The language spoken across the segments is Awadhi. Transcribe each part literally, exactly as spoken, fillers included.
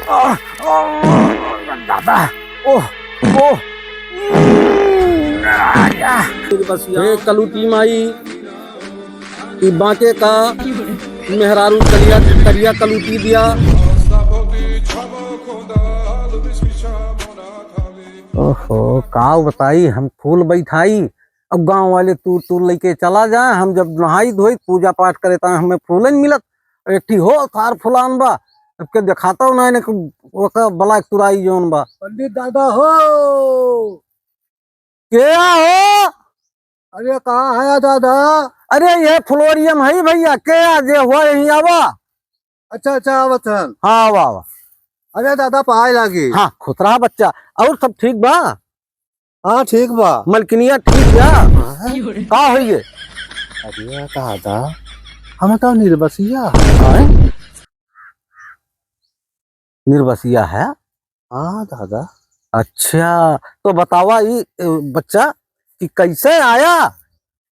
आह, आह, दादा, ओह, ओह। हे कलूटी माई, ई बांके का मेहरारू करिया, करिया कलूटी दिया। ओहो, का बताई, हम फूल बैठाई, अब गाँव वाले तूर तूर लइके चला जाए। हम जब नहाई धोई, पूजा पाठ करे, त हमें फूलन मिलत। एक ठी हो थार फुलान बा, सबके देखाता हो ना, इन्हें ओका बलाक तुराई जौन बा। पंडित दादा हो। के आ हो? अरे कहाँ है दादा? अरे ये फ्लोरियम है भैया, के आ जे हुआ यहीं आवा। अच्छा, अच्छा, आवत हन। हाँ, आवा, आवा। अरे दादा, पाए लागी। हाँ, खुश रहा बच्चा। और सब ठीक बा? हाँ, ठीक बा। मलकिनिया ठीक बा? हाँ। का होइए? अरे दादा, हम तो निर्बसिया है। निर्बसिया है? हाँ दादा। अच्छा, तो बतावा ई, ए, बच्चा कि कैसे आया?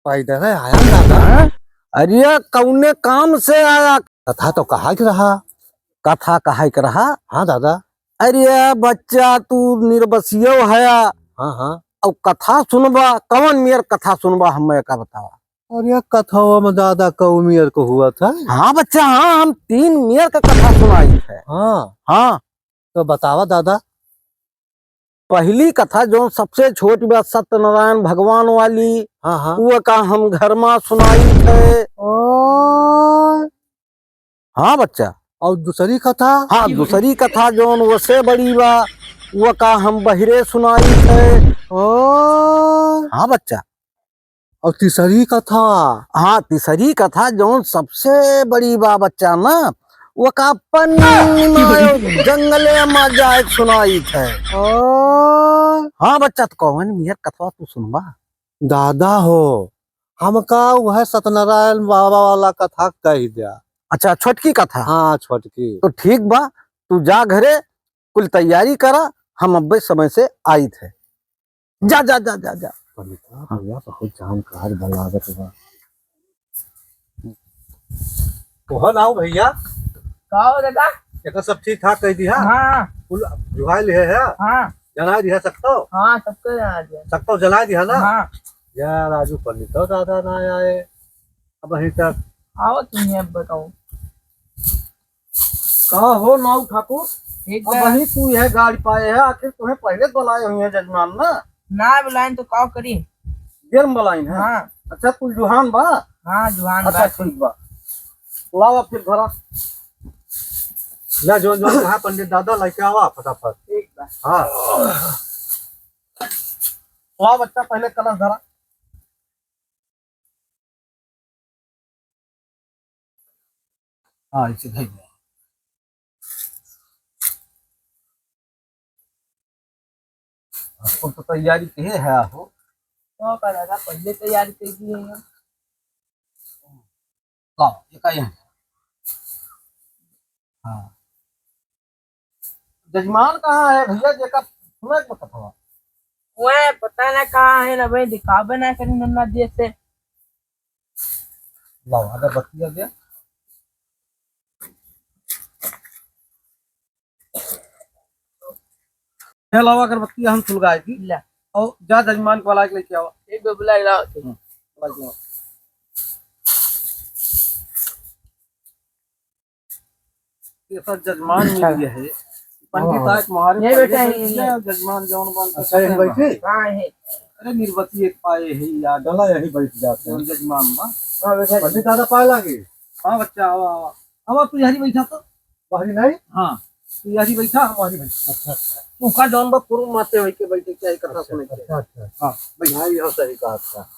पैदल आया दादा। हाँ? अरे, कौने काम से आया? कथा तो कहा के रहा। कथा कहा के रहा? हाँ दादा। अरे बच्चा, तू निर्बसियो है। हाँ, हाँ। और कथा सुनबा, कौन मेर कथा सुनबा, हमें का बतावा? अरे कथवा में दादा कौ मेर को हुआ था? हाँ बच्चा, हाँ, हम तीन मेर का कथा सुनाई है। हाँ। हाँ। तो बतावा दादा। पहली कथा जो सबसे छोटी बा सत्यनारायण भगवान वाली, हाँ, हाँ। वो का हम घर मा सुनाई थे। ओ। हाँ बच्चा। और दूसरी कथा? हाँ, दूसरी कथा जौन वसे बड़ी बा, वो का हम बहिरे सुनाई थे। ओ। हाँ बच्चा। और तीसरी कथा? हाँ, तीसरी कथा जौन सबसे बड़ी बा बच्चा ना, वो का अपन जंगले मा जाए सुनाई थे। ओ। हाँ बच्चा, तो कौन मेर कथवा तू सुनबा? दादा हो, हमका वह सत्यनारायण बाबा वाला कथा कह दिया। अच्छा, छोटकी कथा? हाँ, छोटकी। तो ठीक बा, तू जा घरे, कुल तैयारी करा, हम अब्बे समय से आइत है। जा, जा, जा, जा, जा। पंडिता, हाँ। भैया बहुत जानकार बा लागत बा। तोहर नाव भैया? का हो दादा? एकर सब ठीक ठाक कह दिहा? हाँ। कुल जुहाई लिहे है? हाँ। जनाई दिहा सकतो? हाँ, सबके जनाई दिहा। सकतो जनाई दिहा ना? हाँ। या राजू पंडित तो दादा ना आए अबहीं तक। आओ तुम ये बताओ। का हो नाऊ ठाकुर? ठीक अब बा। वही तू यह गाड़ी पाए है, आखिर तुम्हें पहले बुलाए हुए हैं जजमान ना? ना बुलाइन तो का करी? देर में बुलाइन है? हाँ। अच्छा, कुल जुहान बा? हाँ, जुहान अच्छा, बा। ठीक बा। लावा फिर धरा। ले, जौन, जौन कहा पंडित दादा, लेके आवा फटाफट। ठीक बा। हाँ। लावा बच्चा, पहले कलश धरा। हाँ, इसे धर लिया। अब तो तैयारी किहे है हो। तो का दादा, पहले तैयारी कर दिए हैं। लाओ, ये का यहाँ। हाँ। जजमान कहाँ है भैया, जेका सुना के बतवा? वह पता ना कहाँ है ना भाई, दिखावे ना करी नन्ना दिए से। लाओ, अगरबत्ती आ गया। ये लाओ, अगरबत्ती हम सुलगाए दी। ले। और जा जजमान को बुला के लेके आओ। एक बार बुला के लाओ। हम्म, बुला के लाओ। ये सब जजमान मिल गया है। पंडित हाँ। आज तुम्हारे ये पहले बैठा बैठ है, गया, ये। जजमान जौन बन अच्छा, यही बैठे? हाँ, यही। अरे, निर्बती एक पाए है यार। चला, यही बैठ जाते हैं। जौन जजमान बा। हाँ, बैठा है। पंडित दादा पाए लागे। हाँ, बच्चा, आवा, आवा। आवा, तू यही बैठा तो। बाहरी नहीं? हाँ, तू यही बैठा, हम वही बैठा। अच्छा, अच्छा। तू का जौन बा, कुरुम माते होई के बैठे, क्या ही कथा अच्छा, सुने के। अच्छा, अच्छा। हाँ, बैठ। भाई, हाँ, सही कहा था।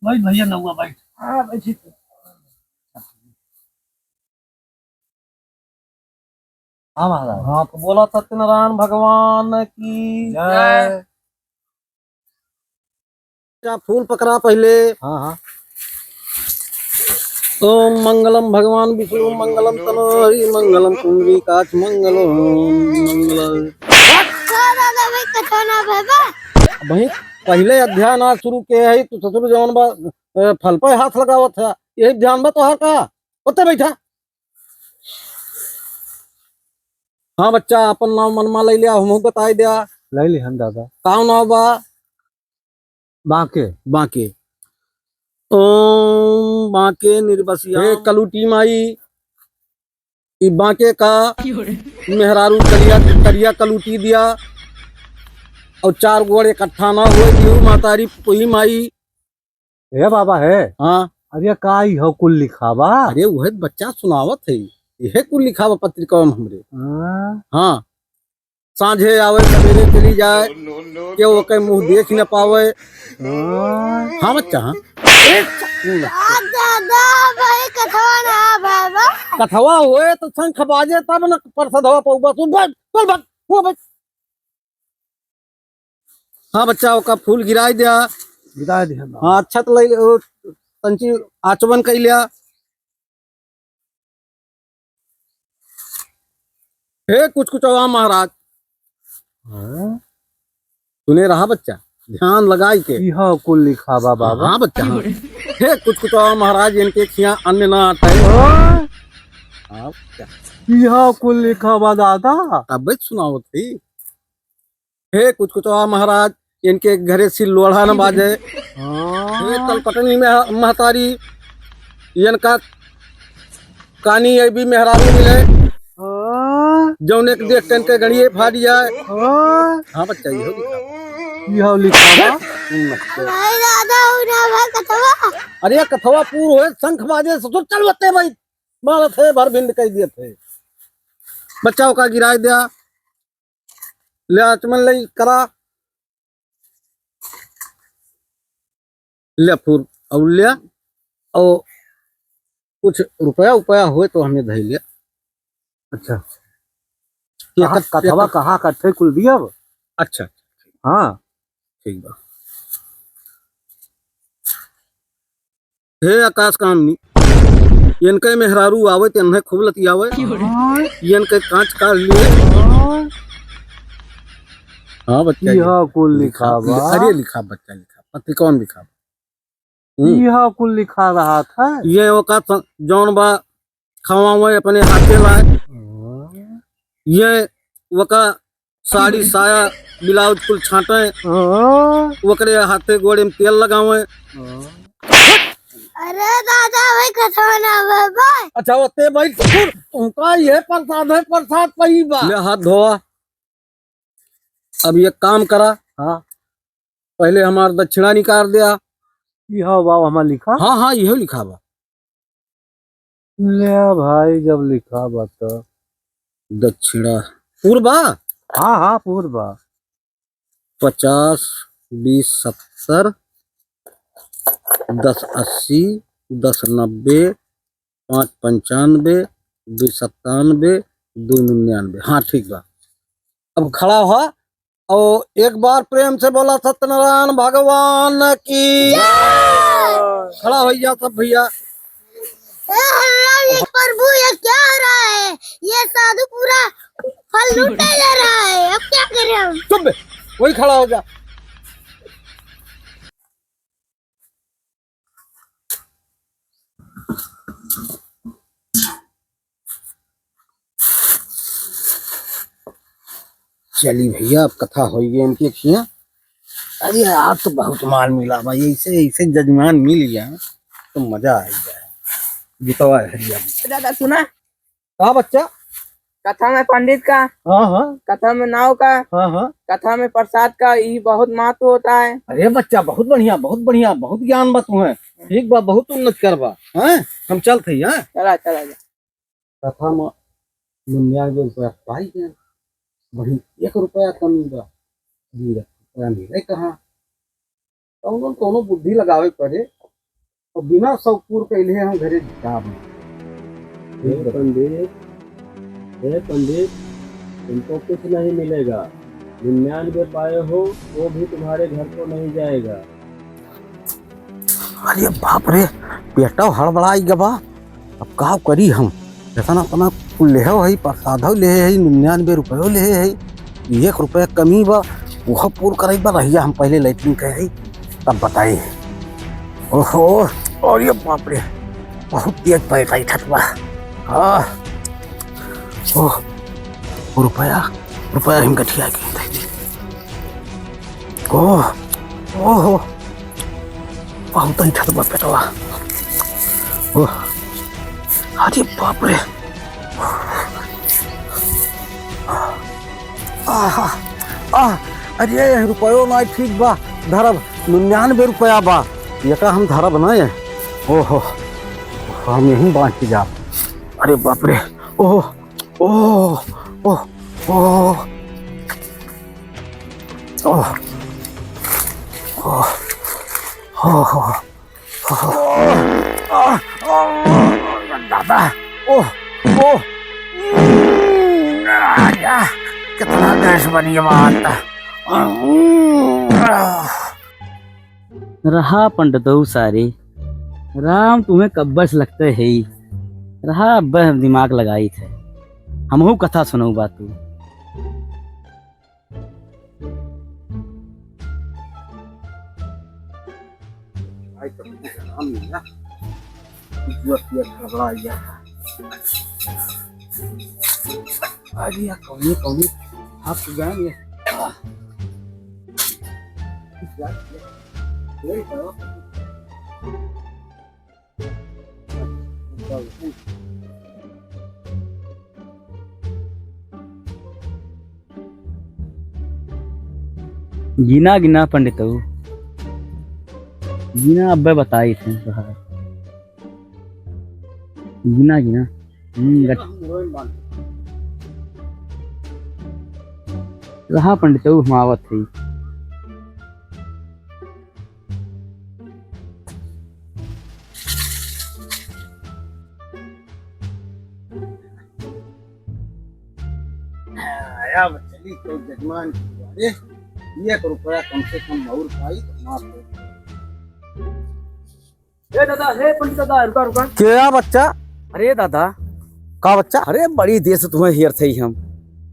भाई, भैया नौवा बैठ। हाँ, बैठी। हाँ महाराज। हाँ, तो बोला सत्यनारायण भगवान की जय। जय। क्या फूल पकड़ा पहले? हाँ, हाँ। ओम मंगलम भगवान विष्णु मंगलम तनो हरि मंगलम पुंडरीकाक्ष मंगलम मंगलम। का दादा भाई कथा ना बाबा? भाई पहले अध्याय ना शुरू के है, तू ससुर जवन बा, ए, फल पे हाथ लगावत है, यही ध्यान बा तोहार का? ओते बैठा। हाँ बच्चा, अपन नाव मनमा लइ लिया, हमहू बताइ दिया। लइ लिहन दादा। का नाव बा? बांके। बांके। ओम बांके निर्बसिया। हे कलूटी माई, ई बांके का मेहरारू कलिया, करिया कलूटी दिया और चार गोड़ इकट्ठा ना हुए, दियो मातारी कोई माई। हे बाबा हे। हाँ। अरे का ई हो कुल लिखा बा? अरे वह बच्चा सुनावत है, यह कुल लिखा बा पत्रिका में हमरे। हाँ। हाँ। सांझे आवे, सवेरे चली जाए, केहू ओके मुंह देख न पावे। हाँ। हाँ बच्चा, हाँ। आ, दादा, भाई, कथवा ना, बाबा। कथवा होए तो शंख बाजे तब न परसदवा पउबा। तू बस, चल बस, वो बस। हाँ बच्चा, ओका फूल गिराइ दिया। गिराइ दिया, बाबा। हाँ, अच्छा तो लइ ले, वो तंची आचमन कइ लिया। हे कुचकुचवा महाराज। हाँ? सुने रहा बच्चा, ध्यान लगाई के। इहा कुल लिखा बा बाबा। हाँ बच्चा, हाँ। हे कुचकुचवा महाराज, इनके खिया अन्न ना आटे। हाँ? हाँ बच्चा। इहा कुल लिखा बा दादा। तब सुनावत ही। हे कुचकुचवा महाराज, इनके घरे सिल लोढ़ा न बाजे। हाँ। हे तलपटनी में महतारी, इनका कानी अइबी मेहरारू मिले। हाँ। जौने के देख के इनके गड़िए फाट जाए। हाँ। हाँ बच्चा, इहो लिखा। इहो लिखा बा। हम्म। भाई दादा, उड़ा भाई कथवा। अरे कथवा पूर होए, शंख बाजे, ससुर चल बत्ते भाई। मारत है, भर भिंड कइ दियत है। बच्चा ओका गिराइ दिया। ले आचमन ले करा। ले फूल और ले, और कुछ रुपया उपया होए तो हमें धइ ले। अच्छा। ये कहा, कथ-, कथवा ये कहा कथे कुल दिया अब? अच्छा। हाँ। ठीक बा। हे आकाश कामनी, इनके मेहरारू आवे त इन्हें खूब लतियावे। हाँ। इनके कांच काढ़ लिए। हाँ। हाँ बच्चा, ये इहा कुल लिखा लिखा, बा। अरे लिखा बच्चा, लिखा, पत्रिका में लिखा। हम्म। इहा कुल लिखा रहा था। ये ओका स-, जौन बा खवावे अपने हाथे लाए। हाँ। ये ओका साड़ी, साया, ब्लाउज कुल छांटे। हाँ। ओकरे हाथे गोड़े में तेल लगावे। हाँ। अरे दादा, भाई कथवा ना बाबा। अच्छा, ओते भाई ससुर, तुमका ये प्रसाद है, प्रसाद पही बा। ले हाथ धोआ। अब ये काम करा। हाँ। पहले हमार दक्षिणा निकाल दिया। इहा बा हमार लिखा? हाँ, हाँ, इहो लिखा बा। ले भाई, जब लिखा बा त। दक्षिणा। पूर बा? हाँ, हाँ, पूर बा। पचास, बीस सत्तर, दस अस्सी, दस नब्बे, पाँच पंचानबे, दो सत्तानबे, दो निन्यानबे। हाँ, ठीक बा। अब खड़ा हो और एक बार प्रेम से बोला, सत्यनारायण भगवान की। जय। खड़ा होइ जा सब भइया। हे हमारे प्रभु, ये क्या हो रहा है? ये साधु पूरा फल लूटे जा रहा है, अब क्या करें हम? चुप बे, वही खड़ा हो जा। चली भइया, अब कथा होइ गई इनके खिया। अरे यार, तो बहुत माल मिला भाई, ऐसे, ऐसे जजमान मिल गया तो मजा आ गया। जितवा है भइया। दादा सुना, का बच्चा? कथा में पंडित का, हाँ, हाँ। कथा में नाव का, हाँ, हाँ। कथा में प्रसाद का, ई बहुत महत्व होता है। अरे बच्चा, बहुत बढ़िया, बहुत बढ़िया, बहुत ज्ञान बा तुम्हें। ठीक बा, बहुत उन्नत करबा, हैं? हम चलत हई, हैं? चला, चला जा। कथा में निन्यानवे रुपया पाई गए, वहीं एक रुपया कमी बा, बीस रुपया मिले कहाँ? कौनो न कौनो बुद्धि लगावे पड़े, और बिना शौक पूर कइले हम घरे जाब ना। हे पंडित, हे पंडित, तुमको कुछ नहीं मिलेगा। निन्यानवे पाए हो, वो भी तुम्हारे घर को नहीं जाएगा। अरे बाप रे, पेटवा हड़बड़ाइ गवा। अब का करी हम? एतना एतना कुल लेहे हई, प्रसादो लेहे हई, निन्यानवे रुपयो लेहे हई, एक रुपया कमी बा, उहो पूर करे बा। रहिया हम पहले लैट्रिन करे हई, तब बताई। ओहो, अरे बाप रे, बहुत तेज पैसा उठत बा। आह, ओह। रुपया, रुपया हिम गठिया के दे दे। ओह, ओहो, बहुत ही ठत बा पेटवा। ओह, अरे बाप रे। आहा, आह, अरे, रुपयो ना ठीक बा, धरब, निन्यानवे रुपया बा, एका हम धरब ना। ओहो, हम यहीं बाँच के जाब। अरे बाप रे, ओहो, ओहो, ओहो, ओहो, ओहो, ओहो। दादा, ओह, ओह, आया, कितना गैस बनी बात। रहा पंडितऊ सारे, राम तुम्हें कब्बस लगते है ही। रहा, अब हम दिमाग लगाई थे, हमहू कथा सुनऊ बा तू। भाई, कभी कुछ काम नहीं ना, जो किया गड़बड़ा गया। अरे यार, कौनी, कौनी, हाथ तो गए ये। गिना गिना पंडितऊ, गिना अब्बे बताई थे तोहरा। गिना गिना। हम्म, गट-, रहा पंडितऊ, हम आवत हई। आया बच्चली तो जजमान की दुआरे, एक रुपया कम से कम और पाई तो माफ कर। ए दादा, हे पंडित दादा, रुका, रुका। के आ बच्चा? अरे दादा। का बच्चा? अरे बड़ी देर से तुम्हें हेरत हई हम।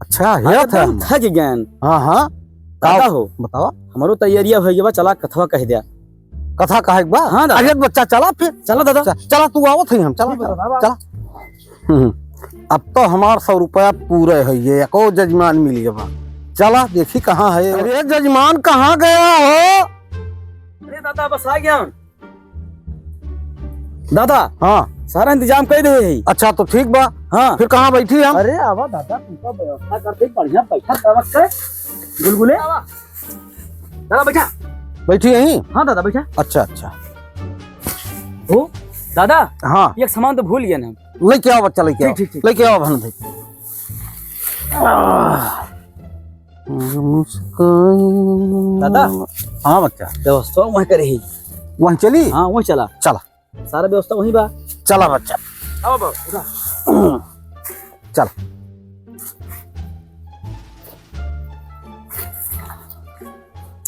अच्छा, अरे हेरत है एकदम हम। थक गएन। हाँ, हाँ। दादा का हो। बतावा। हमरो तैयारिया होइ गवा, चला कथवा कह द्या। कथा कहे के बा? हाँ दादा। अरे बच्चा चला फिर। चला दादा। च-, चला तू आवत हई हम, चला ठीक है बेटा, दादा। चला। हम्म, अब तो हमार सौ रुपया पूरे है, ये एको जजमान मिल गवा। चला देखी कहाँ है। अरे जजमान कहाँ गया हो? अरे दादा बस आ गया। दादा, हाँ। सारा इंतजाम कर दे है। अच्छा, तो ठीक बा। हाँ। फिर कहाँ बैठी हम? अरे आवा दादा, तुमका व्यवस्था कर दे, बढ़िया बैठा दबक के। गुलगुले। आवा। दादा, बैठा। बैठी यहीं? हाँ दादा, बैठा। अच्छा, अच्छा। हो, दादा। हाँ। एक सामान तो भूल गया ना। लेके आओ बच्चा, लेके आओ। ठीक, ठीक, ठीक। लेके आओ भानु भाई। आह। मुस्कान। दादा। हाँ बच्चा। व्यवस्था वहीं करे ही। वहीं चली? हाँ, वहीं चला। चला। सारा व्यवस्था वहीं बा। चला बच्चा। आओ बाबू, उठा। चल।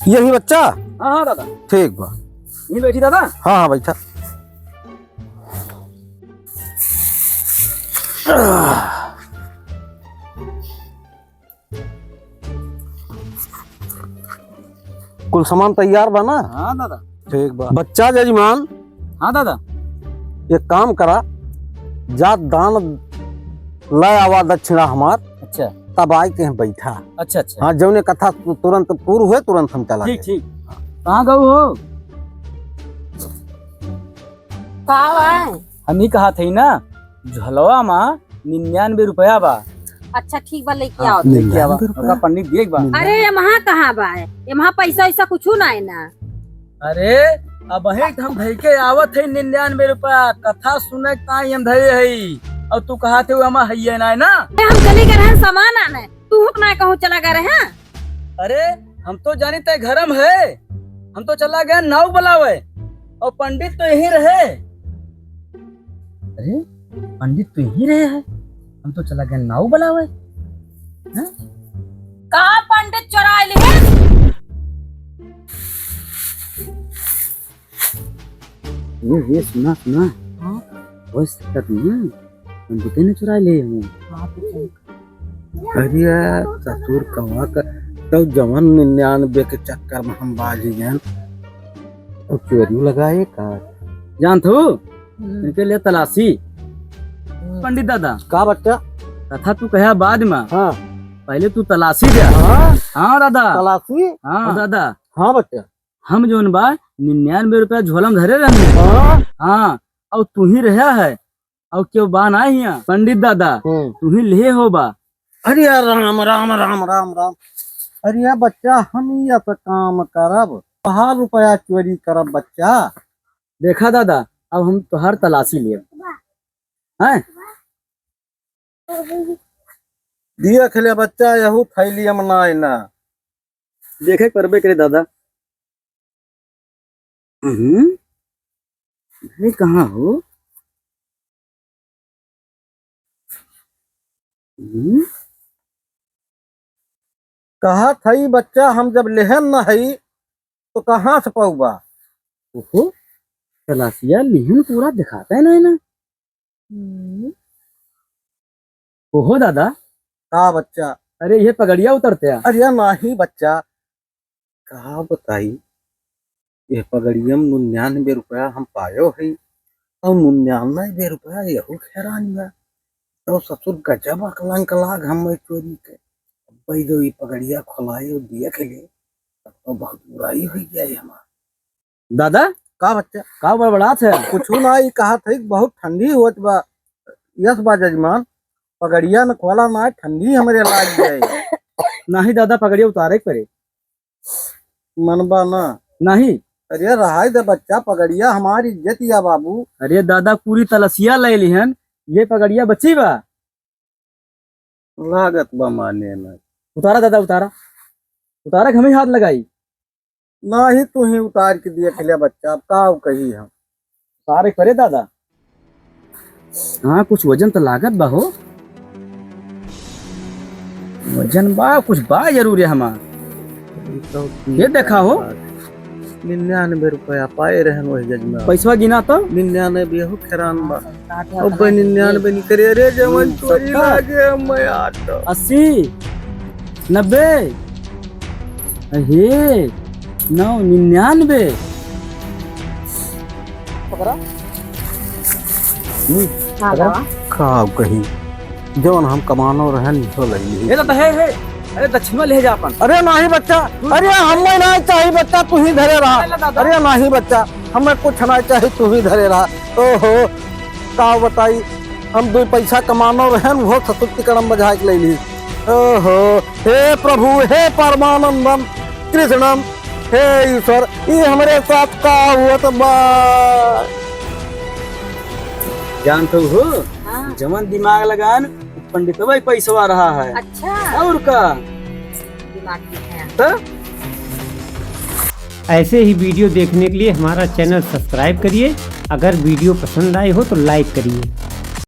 यही बच्चा? हाँ, हाँ, दादा। ठीक बा। यहीं बैठी, दादा? हाँ, हाँ, बैठा। कुल सामान तैयार बा ना? हाँ दादा। ठीक बा। बच्चा जजमान। हाँ दादा। एक काम करा, जा दान लै आवा दक्षिणा हमार। अच्छा। तब आइ के बैठा। अच्छा, अच्छा। हाँ, जौने कथा तु-, तुरंत पूर हुए, तुरंत हम चला ठीक, जाए। ठीक। कहाँ गऊ हो? का बा? हम ही कहा थे ना, झोलवा मा निन्यानवे रुपया बा। अच्छा, ठीक बा, लेके हाँ, आओ। लेके आवा। निन्यानवे रुपया? ओका पंडित देख बा। निन्यानवे। अरे, एमहा कहाँ बा? एमहा पैसा वैसा कुछू ना है ना। अरे, अबहीं त हम धई के आवत है निन्यानवे रुपया, कथा सुने के ताई हम धरे है। और तू कहा थे, "एमा हइये ना है ना।" अरे, हम चली गए रहे सामान आने, तू हुक ना कहूँ चला गए रहे। अरे, हम तो जानी तै घरम है, हम तो चला गए नाऊ बुलावे, और पंडित तो यहीं रहे। अरे, पंडित तो यहीं रहे है, हम तो चला गए नाऊ बुलावे। हैं? का पंडित चोराय लिहे? ये, ये सुना, सुना। हाँ? हो सकता है ना, पंडिते ने चुराय ले हमें। हाँ, तो सही। अरे यार, ससुर कवा का, तो जवन निन्यानवे के चक्कर में हम बाज गए, और चोरी लगाए का। जानत हो, हम्म। इनके लिए तलाशी। हम्म। पंडित दादा। का बच्चा? कथा तू कहा बाद में। हाँ। पहले तू तलाशी दे। हाँ? हाँ दादा। तलाशी? हाँ। और दादा, हाँ बच्चा। हम जौन बा निन्यानबे रुपया झोला में धरे रहनी। हाँ? हाँ, और तू ही रहा है, और क्यों बा ना हियाँ? पंडित दादा, हम्म। तू ही लिहे हो बा। अरे यार, राम, राम, राम, राम, राम। अरे यार बच्चा, हम ये तो काम करब, कहाँ रुपया चोरी करब बच्चा? देखा दादा, अब हम तोहार तलाशी लेब। हैं? देख ले बच्चा, यहू थैलिया में ना है ना। देखे के परबे करे दादा। हम्म, अरे कहाँ हो? हम्म? कहा थई बच्चा, हम जब लेहन न हई, तो कहाँ से पउबा? ओहो, तलाशिया लिहन पूरा दिखाता है ना, है ना? हम्म। ओहो दादा। का बच्चा? अरे ये पगड़िया उतरते हैं। अरे नाही बच्चा, का बताई, यह पगड़िया में निन्यानबे रुपया हम पायो है, और निन्यानबे रुपया यहू खेरान बा। तो ससुर गजब अकलंक लाग हम चोरी के। अब भाई जो ये पगड़िया खोलाए और देख ले, तब तो बहुत बुराई हो गया है हमार। दादा, का बच्चा? का बड़बड़ात है? कुछ ना, ई कहा थे कि बहुत ठंडी होत बा। यस बा जजमान, पगड़िया न खोला ना, ठंडी हमरे लाग जाए। नाही दादा, पगड़िया उतारे के पड़े। मन बा ना? नाही। अरे रहाई दे बच्चा, पगड़िया हमारी इज्जत या बाबू। अरे दादा, पूरी तलसिया ले लिहन, ये पगड़िया बची बा। लागत बा माने ना। उतारा दादा, उतारा। उतारा कि हम ही हाथ लगाई। नाही, तू ही उतार के देख ले बच्चा, अब का कही हम। उतारे परे दादा। हाँ, कुछ वजन तो लागत बा हो। वजन बा, कुछ बा जरूर है हमार। ये देखा हो। निन्यानबे रुपया पाए रहन वही जजमा। पैसवा गिना तो। निन्यानबे हो खेरान बा। अबे निन्यानबे निकरे रे, जवन हम्म, चोरी सत्तर। लागे हम यार तो। अस्सी, नब्बे, हे, नौ, निन्यानबे। पकड़ा। हम्म, हाँ, पकड़ा। बाबा। का कही, जवन हम कमानो रहन, इहो लइली। ए, दादा, हे, हे, अरे, दक्षिणवा ले जा अपन। अरे, नाही बच्चा, अरे, हमें ना चाही बच्चा, तू ही धरे रहा। अरे, दादा। अरे, नाही बच्चा, हमें कुछ ना चाही, तू ही धरे रहा। ओहो, का बताई, हम दुइ पैसा कमानो रहन, उहो ससुर की कड़म बजाए के लइली। ओहो, हे प्रभु, हे परमानंदम, कृष्णम, हे ईश्वर, ई हमरे साथ का हुआ तो बा? जानत हो, हाँ। जवन दिमाग लगान, पंडितवा ही पैसवा रहा है। अच्छा। और का? दिमाग की है। तो? ऐसे ही video देखने के लिए हमारा channel subscribe करिए। अगर video पसंद आए हो तो like करिए।